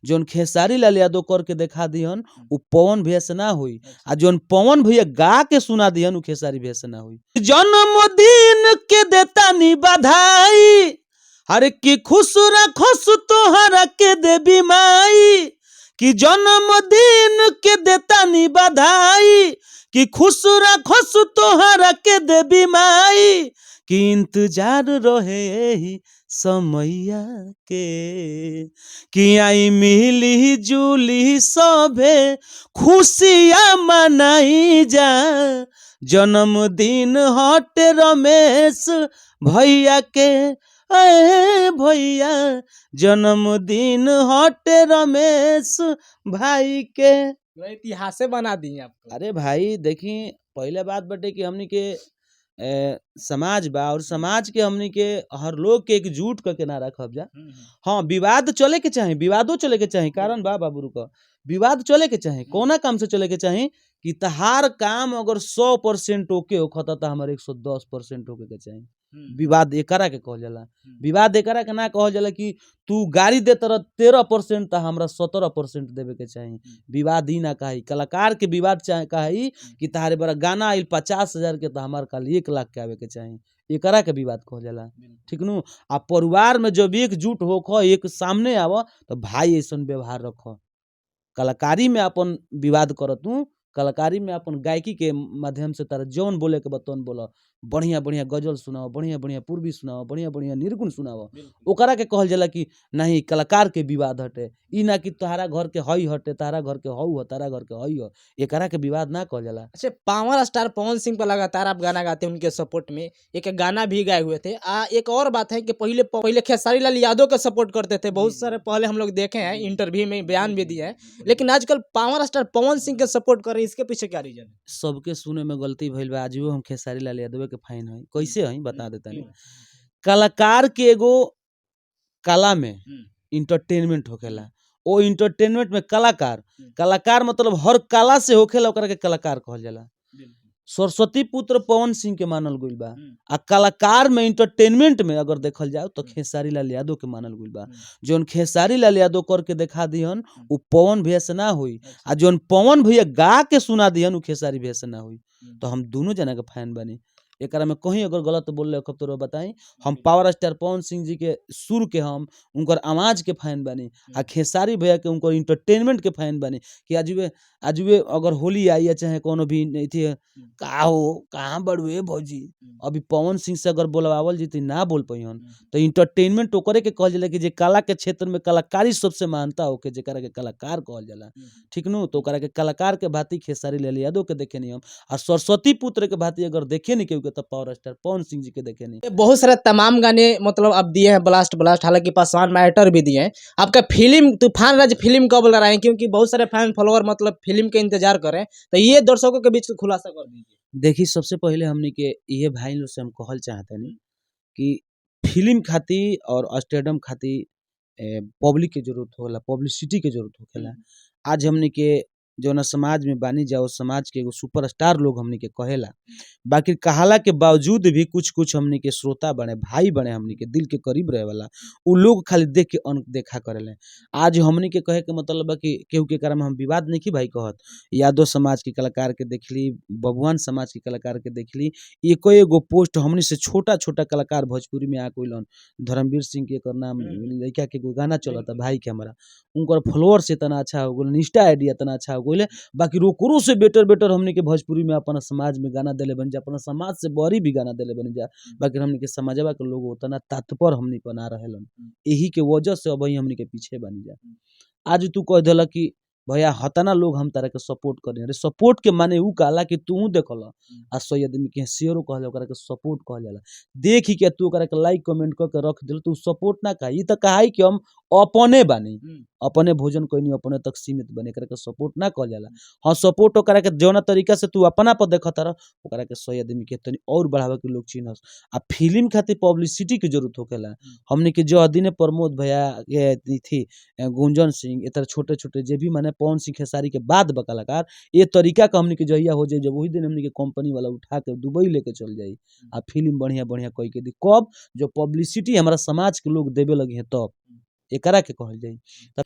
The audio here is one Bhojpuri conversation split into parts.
जौन खेसारी लाल यादव करके देखा दिहन उ पवन भैया से ना होई, आ जौन पवन भैया गा के सुना दिहन उ खेसारी भैया से ना होई। जन्मदिन के देतानी बधाई, हर की खुश रखस तोहरा के देवी माई, कि जन्मदिन के देतानी बधाई, कि खुश रखस तोहरा के देवी माई, कि इंतजार रहे एही समैया के, कि आई मिली जुली सभे खुशियाँ मनाई जा, जन्मदिन हट रमेश भैया के, ए भैया जन्मदिन हट रमेश भाई के। पूरा इतिहासे बना दिए आपको। अरे भाई देखी, पहले बात बटे कि हमनी के समाज बा और समाज के हमनी के हर लोग के एकजुट करके ना रखब जा। हाँ, विवाद चले के चाही, विवादो चले के चाही, कारण बा बाबू रुको, विवाद चले के चाही। कौना काम से चले के चाही कि तहार काम अगर 100% ओके होखता त हमार 110% होके के चाही। विवाद एकरा के कहल जाला। विवाद एकरा के ना कहल जाला कि तू गाड़ी दे तर 13% त हमरा 17% देवे के चाही। विवाद ई ना कही, कलाकार के विवाद चाहे कही कि तहारे बड़ा गाना आइल 50,000 के त हमार कल 1 लाख के आवे के चाही, एकरा के विवाद कहल जाला। ठीक नु? आ परिवार में जब एकजुट होख, एक सामने आव तो भाई ऐसन व्यवहार रख। कलाकारी में अपन विवाद कर, तू कलाकारी में अपन गायकी के माध्यम से तारा जौन बोले के बा तौन बोल, बढ़िया बढ़िया गजल सुनाओ, बढ़िया बढ़िया पूर्वी सुनाओ, बढ़िया बढ़िया निर्गुण सुनाओ, ओकरा के कहल जाला कि नहीं कलाकार के विवाद हटे। ई ना कि तोहरा घर के हई हटे, तारा घर के हऊ ह, तारा घर के हई ह, एकरा के विवाद ना कहल जाला। अच्छा, पावर स्टार पवन सिंह पर लगातार आप गाना गाते हैं, उनके सपोर्ट में एक गाना भी गाए हुए थे। एक और बात है कि पहले पहले खेसारी लाल यादव का सपोर्ट करते थे, बहुत सारे पहले हम लोग देखे हैं, इंटरव्यू में बयान भी दिए हैं, लेकिन आजकल पावर स्टार पवन सिंह के सपोर्ट कर रहे हैं, इसके पीछे क्या रीजन है? सबके सुने में गलती भइल बा। आजुओ हम खेसारी लाल यादव के फैन हई। कैसे हई बता देतानी। कलाकार के एगो कला में इंटरटेनमेंट होखेला, ओ इंटरटेनमेंट में कलाकार, कलाकार मतलब हर कला से होखेला, ओकरा के कलाकार कहल जाला। सरस्वती पुत्र पवन सिंह के मानल गइल बा, आ कलाकार में इंटरटेनमेंट में अगर देखल जाओ तो खेसारी लाल यादव के मानल गइल बा। जौन खेसारी लाल यादव करके देखा दिहन उ पवन भैया से ना होई, आ जौन पवन भैया गा के सुना दिहन उ खेसारी भैया से ना होई। तो हम दोनों जना के फैन बनी। एकरा में कहीं अगर गलत बोलले होखब तो बताई। हम पावर स्टार पवन सिंह जी के सुर के, हम उनकर आवाज के फैन बनी, आ खेसारी भैया के उनकर इंटरटेनमेंट के फैन बनी। कि आजुए आजुए अगर होली आई या चाहे कोनो भी अथी का हो, कहाँ बड़ुए भौजी, अभी पवन सिंह से अगर बोलवावल जैती ना बोल पैहन। तो इंटरटेनमेंट ओकरे के कहल जाला कि जे कला के क्षेत्र में कलाकारी सबसे मानता होके, जेकरा के कलाकार कहल जाला। ठीक नु? तो ओकरा के कलाकार के भांति खेसारी लाल यादव के देखेनी हम, आ सरस्वती पुत्र के भांति अगर देखे नी केहू के तो पावर स्टार पवन सिंह जी के देखेनी। बहुत सारे तमाम गाने मतलब आप दिए हैं ब्लास्ट ब्लास्ट, हालांकि पासवान मैटर भी दिए हैं। आपका फिल्म तूफान राज फिल्म कब ला रहे हैं, क्योंकि बहुत सारे फैन फॉलोअर मतलब फिल्म के इंतजार कर रहे हैं, तो ये दर्शकों के बीच खुलासा कर दीजिए। देखी, सबसे पहले हमनी के ये भाई लोग से हम कहल चाहतनी कि फिल्म खातिर और स्टेडियम खातिर पब्लिक के जरूरत होला, पब्लिसिटी के जरूरत होखेला। आज हमनी के जौना समाज में बानी जाओ, समाज के एगो सुपरस्टार लोग हमनी के कहेला, बाकी कहाला के बावजूद भी कुछ कुछ हमनी के श्रोता बने, भाई बने, हमनी के दिल के करीब रहे वाला उ लोग खाली देख के अनदेखा करेले। आज हमनी के कहे के मतलब बा कि केहू के कारण हम विवाद नहीं की भाई कहत, यादव समाज के कलाकार के देखली, बबुआन समाज के कलाकार के देखली, एको एगो पोस्ट हमनी से छोटा छोटा कलाकार भोजपुरी में आ गइलन। धर्मवीर सिंह के एकर नाम लड़का के एगो गाना चलता भाई के हमारा, उनकर फॉलोअर्स इतना अच्छा हो गइल, इंस्टा आईडी इतना अच्छा हो गइल, बाकी रोकरो से बेटर बेटर हमनी के भोजपुरी में अपना समाज में गाना देले बन जा, अपना समाज से बड़ी भी गाना देले बन जा, बाकी हमनी के समाजवा के लोग उतना तत्पर हमनी पर ना रहेलन। यही के वजह से अब हमनी के पीछे बन जा। आज तू कह देला कि भैया हतना लोग हम तारा के सपोर्ट करें, अरे सपोर्ट के माने उ कहला कि तू देखल आ 100 आदमी के शेयरो कहल, ओकरा के सपोर्ट कहल जाला। देख के तू ओकरा के लाइक कमेंट कर के रख दिल तो सपोर्ट ना कहा, ई त कहाई कि हम अपने बानी, अपने भोजन कइनी, अपने तक सीमित बने, एकरा के सपोर्ट ना कहल जाला। हाँ, सपोर्ट ओकरा के जौना तरीका से तू अपना पर देखत रह, ओकरा के 100 आदमी के तनी और बढ़ावे के लोग चिन्हस। आ फिल्म खातिर पब्लिसिटी के जरूरत होखेला। हमनी के जो दिने प्रमोद भैया के थी, गुंजन सिंह, ए तरह छोटे छोटे जे भी माने पवन सिंह खेसारी के बाद बा कलाकार, ये तरीका के हमनी के जहिया हो जाए, जब वही दिन हमनी के कंपनी वाला उठा के दुबई लेके चल जाई आ फिल्म बढ़िया बढ़िया कह के दी, कब जो पब्लिसिटी हमारा समाज के लोग देवे लगी है तब। एकरा के कहल जाई। त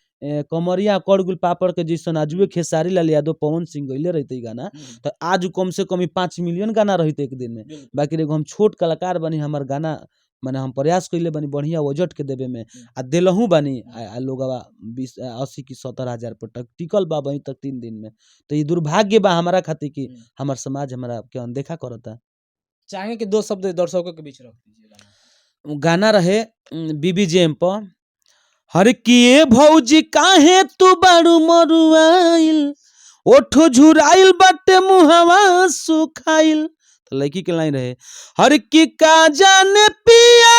कमरिया कड़गुल पापड़ के जैसन आजुए खेसारी लाल यादव पवन सिंह गइले रहिते ई गाना, त आज कम से कम ई 5 मिलियन गाना रहिते एक दिन में। बाकी एगो हम छोट कलाकार बानी, हमार गाना माने हम प्रयास कइले बानी बढ़िया बजट के देबे में आ देलहु बानी, आ लोगवा 20 80 की 70 हजार पर तक टिकल बा वहीं तक 3 दिन में। तो ई दुर्भाग्य बा हमारा खातिर कि हमार समाज हमरा के अनदेखा करता। चाहेंगे कि 2 शब्द दर्शकों के बीच रख दीजिए गाना। उ गाना रहे बीबीजेएम पर, हर किए भौजी काहे तू बारू मरुआइल, ओठ झुराइल बाटे मुहवा सुखाइल। तो लड़की के लाइन रहे, हर की का जाने पिया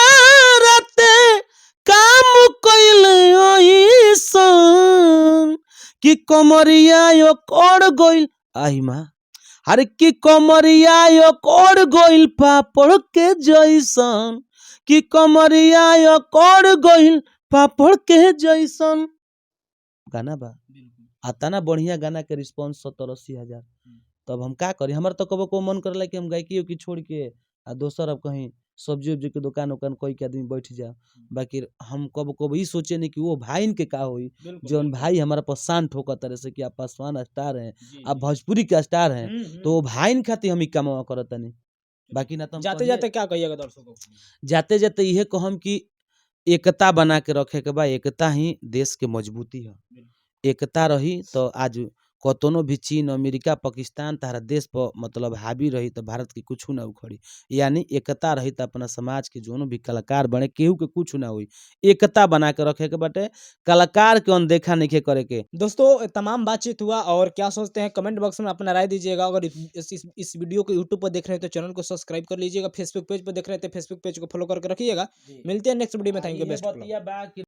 राते काम कइल ओइसन, कि कमरिया यो कर गइल आही माँ, हर की कमरिया यो कर गइल पापड़ के जैसन, कि कमरिया यो कर गइल पापड़ के जैसन। गाना बा आता ना बढ़िया गाना के रिस्पॉन्स 70-80 हजार। तब हम का करी, हमार तो कबो कबो मन करेला कि हम गायकी उकी छोड़ के आ दोसर अब कहीं सब्जी उब्जी के दुकान उकान कोई के आदमी बैठ जाओ। बाकी हम कबो कबो ई सोचे नहीं कि वो भाईन के का होई, जौन भाई हमारा पर शान ठोकत रहे से कि आप पासवान स्टार हैं, आप भोजपुरी के स्टार हैं, तो वो भाईन खातिर हम ई कामवा करतनी। बाकी ना तो हम जाते कहिए- जाते क्या कहिएगा दर्शकों को? जाते जाते इहे कहम कि एकता बना के रखे के बा, एकता ही देश के मजबूती है। एकता रही तो आज कतनो भी चीन अमेरिका पाकिस्तान तारा देश पर मतलब हावी रही तो भारत के कुछ ना उखड़ी। यानी एकता रही तो अपना समाज के जोनो भी कलाकार बने केहू के कुछ ना होई। एकता बना के रखे के बाटे, कलाकार के अनदेखा नहीं करे के। दोस्तों तमाम बातचीत हुआ और क्या सोचते हैं कमेंट बॉक्स में अपना राय दीजिएगा। अगर इस वीडियो को यूट्यूब पर देख रहे हैं तो चैनल को सब्सक्राइब कर लीजिएगा, फेसबुक पेज पर देख रहे हैं तो फेसबुक पेज को फॉलो करके रखिएगा। मिलते हैं नेक्स्ट वीडियो में। Thank you, best. बतिया बा कि